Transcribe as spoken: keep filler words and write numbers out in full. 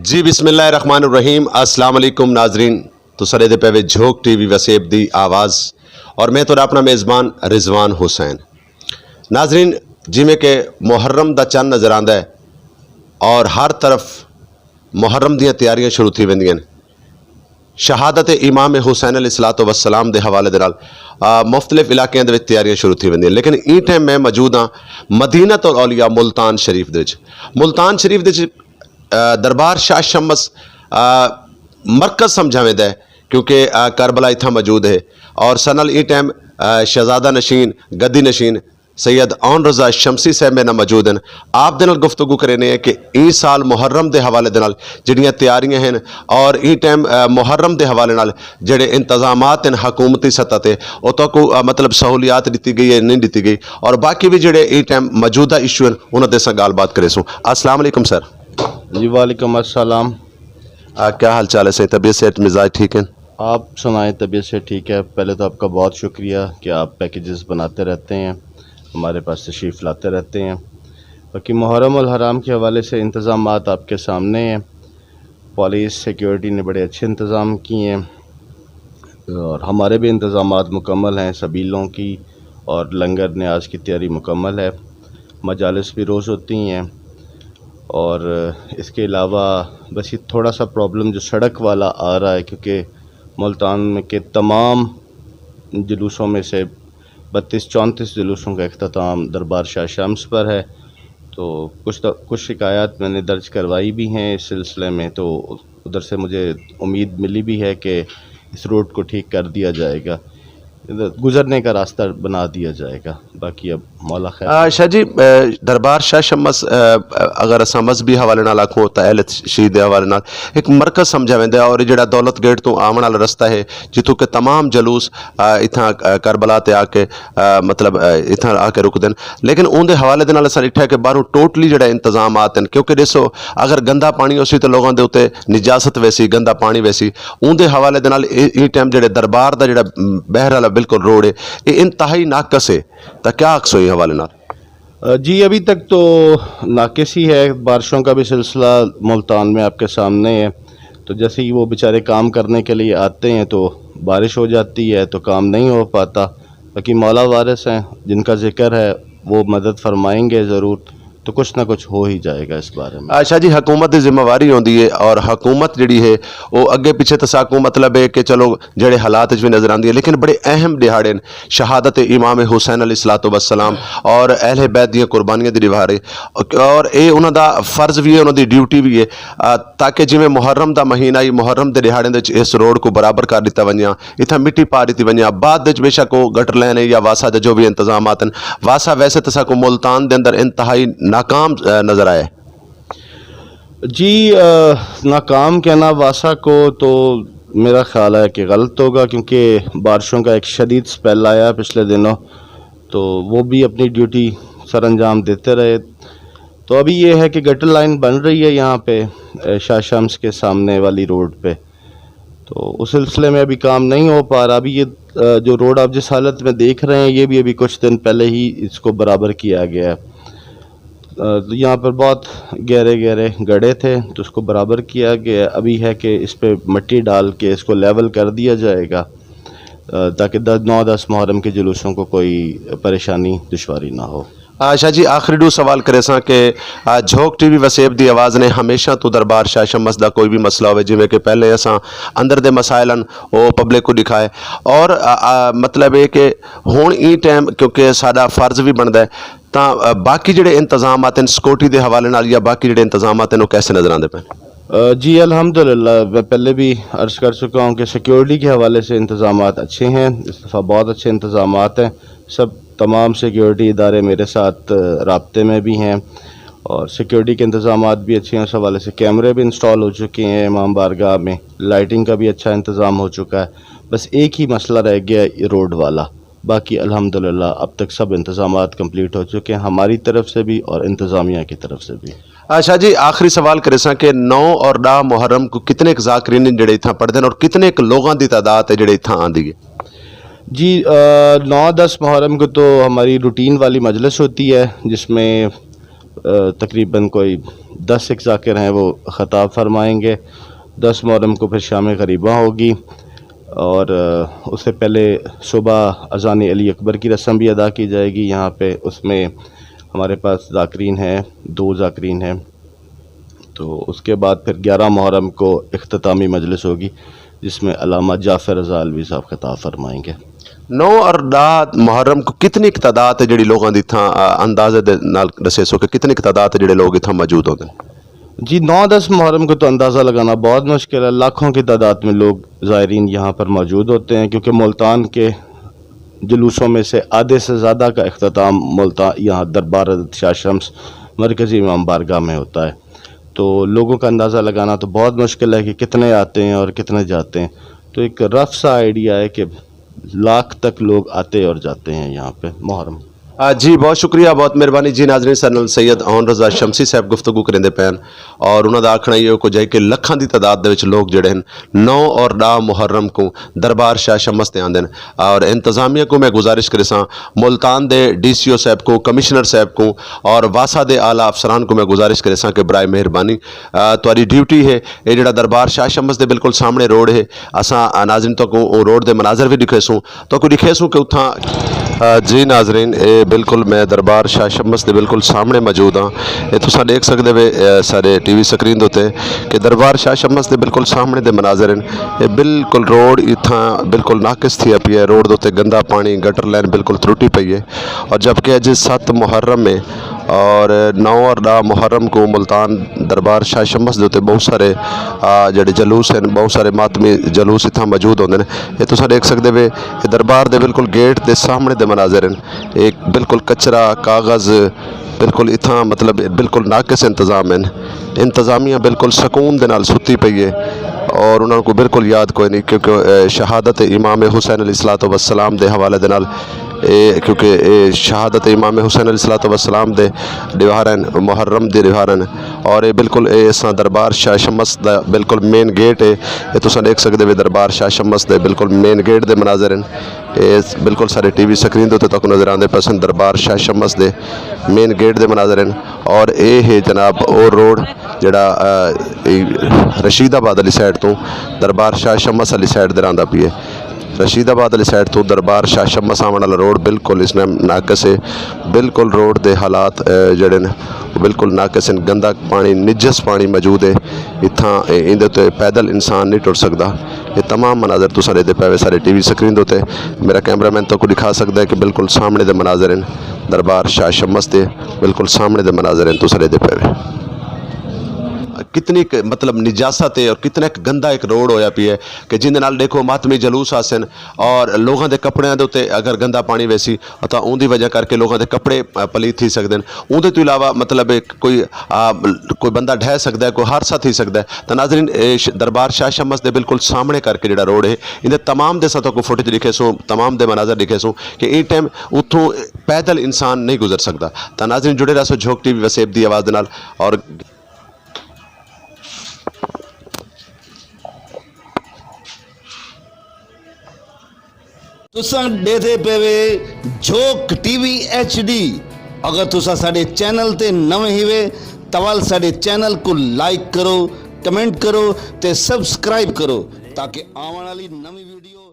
جی، بسم اللہ الرحمن الرحیم۔ السلام علیکم ناظرین، تو سرے دے پیوے جھوک ٹی وی وسیب دی آواز، اور میں تھوڑا اپنا میزبان رضوان حسین۔ ناظرین، جویں کہ محرم دا چند نظر آندا ہے اور ہر طرف محرم دیاں تیاریاں شروع تھی ویندیاں نے۔ شہادت امام حسین علیہ الصلوۃ والسلام دے حوالے دے نال، آ، مختلف علاقیاں دے وچ تیاریاں شروع تھی ویندیاں، لیکن این ٹائم میں موجود ہاں مدینہ الاولیاء ملتان شریف دے وچ۔ ملتان شریف دے وچ، آ، دربار شاہ شمس، آ، مرکز سمجھا ویندا ہے، کیونکہ، آ، کربلا اتھاں موجود ہے۔ اور سنل این ٹائم، آ، شہزادہ نشین، گدی نشین سید اون رضا شمسی صاحب میرے نال موجود ہیں۔ آپ دے نال گفتگو کرینے ہیں کہ این سال محرم دے حوالے دے نال جڑیاں تیاریاں ہیں اور این ٹائم، آ، محرم دے حوالے نال جڑے انتظامات ہیں حکومتی سطح تے، او تو کو، آ، مطلب سہولیات دتی گئی ہے، نہیں دتی گئی، اور باقی بھی جڑے این ٹائم موجودہ ایشو ہیں، انہاں دے سا گال بات کرے سوں۔ السلام علیکم سر۔ جی، وعلیکم السلام۔ آ، کیا حال چال ہے سر؟ طبیعت صحت مزاج ٹھیک ہے؟ آپ سنائیں، طبیعت سے ٹھیک ہے؟ پہلے تو آپ کا بہت شکریہ کہ آپ پیکیجز بناتے رہتے ہیں، ہمارے پاس تشریف لاتے رہتے ہیں۔ باقی محرم الحرام کے حوالے سے انتظامات آپ کے سامنے ہیں۔ پولیس سیکیورٹی نے بڑے اچھے انتظام کیے ہیں اور ہمارے بھی انتظامات مکمل ہیں، سبیلوں کی اور لنگر نیاز کی تیاری مکمل ہے۔ مجالس بھی روز ہوتی ہیں اور اس کے علاوہ بس یہ تھوڑا سا پرابلم جو سڑک والا آ رہا ہے، کیونکہ ملتان میں کے تمام جلوسوں میں سے بتیس چونتیس جلوسوں کا اختتام دربار شاہ شمس پر ہے۔ تو کچھ تو، کچھ شکایات میں نے درج کروائی بھی ہیں اس سلسلے میں، تو ادھر سے مجھے امید ملی بھی ہے کہ اس روڈ کو ٹھیک کر دیا جائے گا، گزرنے کا راستہ بنا دیا جائے گا۔ باقی اب مولا خیر۔ آ، شاہ جی، آ، دربار شاہ شمس، آ، اگر اساں مذہبی حوالے نال آکھوں تاں اہل شہید دے حوالے نال ایک مرکز سمجھا ویندا ہے، اور جڑا دولت گیٹ تو آون والا رستہ ہے، جتھوں کہ تمام جلوس، آ، اتھاں، آ، کربلا تے آ کے، آ، مطلب، آ، اتھاں آ کے رکدے نے۔ لیکن اون دے حوالے دے نال اساں ڈٹھا کہ باہروں ٹوٹلی جڑا انتظامات ہیں، کیونکہ دیسو، اگر گندا پانی ہوسی تے لوگاں دے اُتے نجاست ویسی، گندا پانی ویسی۔ اون دے حوالے دے نال اے، اے ٹائم جڑے دربار دا جڑا، م، بہر والا بالکل روڈ ہے، اے انتہائی ناقص ہے۔ تاں کیا آکھسو اے حوالے نال؟ جی، ابھی تک تو ناقص ہی ہے۔ بارشوں کا بھی سلسلہ ملتان میں آپ کے سامنے ہے۔ تو جیسے ہی وہ بیچارے کام کرنے کے لیے آتے ہیں تو بارش ہو جاتی ہے، تو کام نہیں ہو پاتا۔ باقی مولا وارث ہیں، جن کا ذکر ہے، وہ مدد فرمائیں گے ضرور۔ تو کچھ نہ کچھ ہو ہی جائے گا اس بارے میں۔ آ، شاہ جی، حکومت دی ذمہ واری ہوندی ہے، اور حکومت جڑی ہے، وہ اگے پیچھے تساکوں مطلب ہے کہ چلو، جڑے حالات وچ بھی نظر آندی ہے، لیکن بڑے اہم دہاڑے نے، شہادت امام حسین علیہ الصلوۃ والسلام اور اہل بیت دیاں قربانیاں دی دیوار ہے، اور اے انہاں دا فرض بھی ہے، انہاں دی ڈیوٹی بھی ہے، آ، تاکہ جویں محرم دا مہینہ ہی، محرم دے دہاڑے دے وچ اس روڈ کو برابر کر دتا ونجا، اتھاں مٹی پا دتی ونجا۔ بعد وچ بے شک وہ گٹر لین ہے یا واسا دے جو بھی انتظامات ہیں، واسا ویسے تساں کو ملتان دے اندر انتہائی ناکام، آ، نظر آیا ہے۔ جی، آ، ناکام کہنا واسا کو تو میرا خیال ہے کہ غلط ہوگا، کیونکہ بارشوں کا ایک شدید سپیل آیا پچھلے دنوں، تو وہ بھی اپنی ڈیوٹی سر انجام دیتے رہے۔ تو ابھی یہ ہے کہ گٹر لائن بن رہی ہے یہاں پہ، آ، شاہ شمس کے سامنے والی روڈ پہ۔ تو اس سلسلے میں ابھی کام نہیں ہو پا رہا۔ ابھی یہ، آ، جو روڈ آپ جس حالت میں دیکھ رہے ہیں، یہ بھی ابھی کچھ دن پہلے ہی اس کو برابر کیا گیا ہے۔ آ، یہاں پر بہت گہرے گہرے گڑھے تھے، تو اس کو برابر کیا گیا۔ ابھی ہے کہ اس پہ مٹی ڈال کے اس کو لیول کر دیا جائے گا، آ، تاکہ دس، نو دس محرم کے جلوسوں کو کوئی پریشانی، دشواری نہ ہو۔ آ، شاہ جی، آخری ڈو سوال کرے ساں کہ، آ، جھوک ٹی وی وسیب دی آواز نے ہمیشہ تو دربار شاہ شمس دا کوئی بھی مسئلہ ہوئے، جویں کہ پہلے اساں اندر دے مسائل ہن، او پبلک کو دکھائے، اور، آ، آ، مطلب یہ کہ ہن ای ٹائم کیونکہ ساڈا فرض بھی بندا ہے، تاں، آ، باقی جڑے انتظامات ہیں سیکورٹی دے حوالے نال یا باقی جڑے انتظامات ہیں، وہ کیسے نظر آندے پے؟ آ، جی، الحمدللہ، میں پہلے بھی عرض کر چکا ہوں کہ سیکیورٹی کے حوالے سے انتظامات اچھے ہیں، اس دفعہ بہت اچھے انتظامات ہیں۔ سب، تمام سیکیورٹی ادارے میرے ساتھ، آ، رابطے میں بھی ہیں اور سیکیورٹی کے انتظامات بھی اچھے ہیں۔ اس حوالے سے کیمرے بھی انسٹال ہو چکے ہیں امام بارگاہ میں، لائٹنگ کا بھی اچھا انتظام ہو چکا ہے۔ بس ایک ہی مسئلہ رہ گیا ہے، یہ روڈ والا۔ باقی الحمدللہ اب تک سب انتظامات کمپلیٹ ہو چکے ہیں، ہماری طرف سے بھی اور انتظامیہ کی طرف سے بھی۔ اچھا جی، آخری سوال کرے ساں کہ نو اور ڈاہ محرم کو کتنے ایک ذاکرین جڑے اتھاں پڑھدے ہیں اور کتنے ایک لوگاں دی تعداد ہے جڑے اتھاں آندی ہے؟ جی، آ، نو دس محرم کو تو ہماری روٹین والی مجلس ہوتی ہے، جس میں تقریباً کوئی دس ایک ذاکر ہیں، وہ خطاب فرمائیں گے۔ دس محرم کو پھر شام غریباں ہوگی، اور اس سے پہلے صبح اذان علی اکبر کی رسم بھی ادا کی جائے گی یہاں پہ۔ اس میں ہمارے پاس ذاکرین ہیں، دو ذاکرین ہیں۔ تو اس کے بعد پھر گیارہ محرم کو اختتامی مجلس ہوگی، جس میں علامہ جعفر رضا علوی صاحب خطاب فرمائیں گے۔ نو اور ڈاہ محرم کو کتنی ایک تعداد ہے جڑی لوگوں دی تھاں، آ، اندازے دے نال دسے سو کہ کتنی ایک تعداد ہے جڑے لوگ اتھاں موجود ہوندے نے؟ جی، نو دس محرم کو تو اندازہ لگانا بہت مشکل ہے۔ لاکھوں کی تعداد میں لوگ زائرین یہاں پر موجود ہوتے ہیں، کیونکہ ملتان کے جلوسوں میں سے آدھے سے زیادہ کا اختتام ملتان، یہاں دربار حضرت شاہ شمس مرکزی امام بارگاہ میں ہوتا ہے۔ تو لوگوں کا اندازہ لگانا تو بہت مشکل ہے کہ کتنے آتے ہیں اور کتنے جاتے ہیں۔ تو ایک رف سا آئیڈیا ہے کہ لاکھ تک لوگ آتے اور جاتے ہیں یہاں پہ محرم۔ آ، جی، بہت شکریہ، بہت مہربانی جی۔ ناظرین، سر نال سید ہون رضا شمسی صاحب گفتگو کریندے پے ہن، اور انہاں دا آکھنا یہ کچھ ہے کہ لکھاں دی تعداد دے وچ لوگ جڑے ہن، نو اور ڈاہ محرم کو دربار شاہ شمس تے آندے ہن۔ اور انتظامیہ کو میں گزارش کرے ساں، ملتان دے ڈی سی او صاحب کو، کمشنر صاحب کو، اور واسا دے اعلیٰ افسران کو میں گزارش کرے ساں کہ برائے مہربانی، آ، تہاڈی ڈیوٹی ہے، اے جڑا دربار شاہ شمس دے بالکل سامنے روڈ ہے، اساں، آ، ناظرین تو کو او روڈ دے مناظر بھی دکھے سوں، تو کو دکھے سوں کہ اتھاں، آ، جی ناظرین، اے بالکل میں دربار شاہ شمس دے بالکل سامنے موجود ہاں۔ اے تساں دیکھ سکدے وے، اے، سارے ٹی وی سکرین دے اُتے کہ دربار شاہ شمس دے بالکل سامنے دے مناظر ہیں۔ اے بالکل روڈ اتھاں بالکل ناقص تھی پئی ہے، روڈ دے اُتے گندا پانی، گٹر لائن بالکل ترٹی پئی ہے۔ اور جبکہ اج ست محرم ہے، اور نو اور ڈاہ محرم کو ملتان دربار شاہ شمس دے اُتے بہت سارے، آ، جڑے جلوس ہیں، بہت سارے ماتمی جلوس اتھاں موجود ہوندے نے۔ اے تساں دیکھ سکدے وے، اے دربار دے بالکل گیٹ دے سامنے دے مناظر ہیں۔ اے بالکل کچرا، کاغذ، بالکل اتھاں مطلب بالکل ناقص انتظام ہیں۔ انتظامیہ بالکل سکون دے نال ستی پئی ہے، اور انہاں کو بالکل یاد کوئی نہیں، کیونکہ، اے، شہادت امام حسین علیہ الصلوۃ والسلام دے حوالے دے نال، اے، کیونکہ اے شہادت امام حسین علیہ الصلوۃ والسلام دے دیوار ہیں، محرم دے دیوار ہیں، اور اے بالکل اے اس طرح دربار شاہ شمس دا بالکل مین گیٹ ہے۔ اے تساں دیکھ سکدے وے، دربار شاہ شمس دے بالکل مین گیٹ دے مناظر ہیں۔ اے بالکل سارے ٹی وی سکرین دے اُتے تک نظر آندے پے سن، دربار شاہ شمس دے مین گیٹ دے مناظر ہیں۔ اور اے ہے جناب او روڈ جڑا، آ، اے رشید آباد والی سائیڈ تو دربار شاہ شمس والی سائیڈ در آندا پی ہے۔ رشید آباد والی سائیڈ تو دربار شاہ شمس آون والا روڈ بالکل اس نے ناقص ہے۔ بالکل روڈ دے حالات، آ، جڑے نے، وہ بالکل ناقص ہیں۔ گندا پانی، نجس پانی موجود ہے۔ اتھاں، اے، ایندے تے پیدل انسان نہیں ٹر سکدا۔ یہ تمام مناظر تساں دے پے وے سارے ٹی وی سکرین دے اُتے۔ میرا کیمرہ مین تہاکوں دکھا سکدا ہے کہ بالکل سامنے دے مناظر ہیں، دربار شاہ شمس دے بالکل سامنے دے مناظر ہیں، تساں دے پے وے۔ کتنی ک-، مطلب نجاست ہے اور کتنا ایک گندا ایک روڈ ہویا پی ہے کہ جن دے نال دیکھو ماتمی جلوس آسن اور لوگاں دے کپڑیاں دے اُتے اگر گندا پانی ویسی، تاں اون دی وجہ کر کے لوگاں دے کپڑے، آ، پلیت تھی سکدے ہن۔ اون دے تو علاوہ مطلب ایک کوئی، آ، کوئی بندہ ڈھہ سکدا ہے، کوئی حادثہ تھی سکدا ہے۔ تاں ناظرین، اے ش-، دربار شاہ شمس دے بالکل سامنے کر کے جڑا روڈ ہے، ان دے تمام دے ساتھ کو فوٹیج دکھے سو، تمام دے مناظر دکھے سو کہ اے ٹائم اتھوں پیدل انسان نہیں گزر سکدا۔ تاں ناظرین، جڑے رہسو جھوک ٹی وی وسیب دی آواز دے نال۔ اور تساں ڈیدے پے وے جھوک ٹی وی ایچ ڈی۔ اگر تساں ساڈے چینل تے نویں ہی وے، تاں ول ساڈے چینل کو لائک کرو، کمنٹ کرو تے سبسکرائب کرو، تاکہ آون والی نویں ویڈیو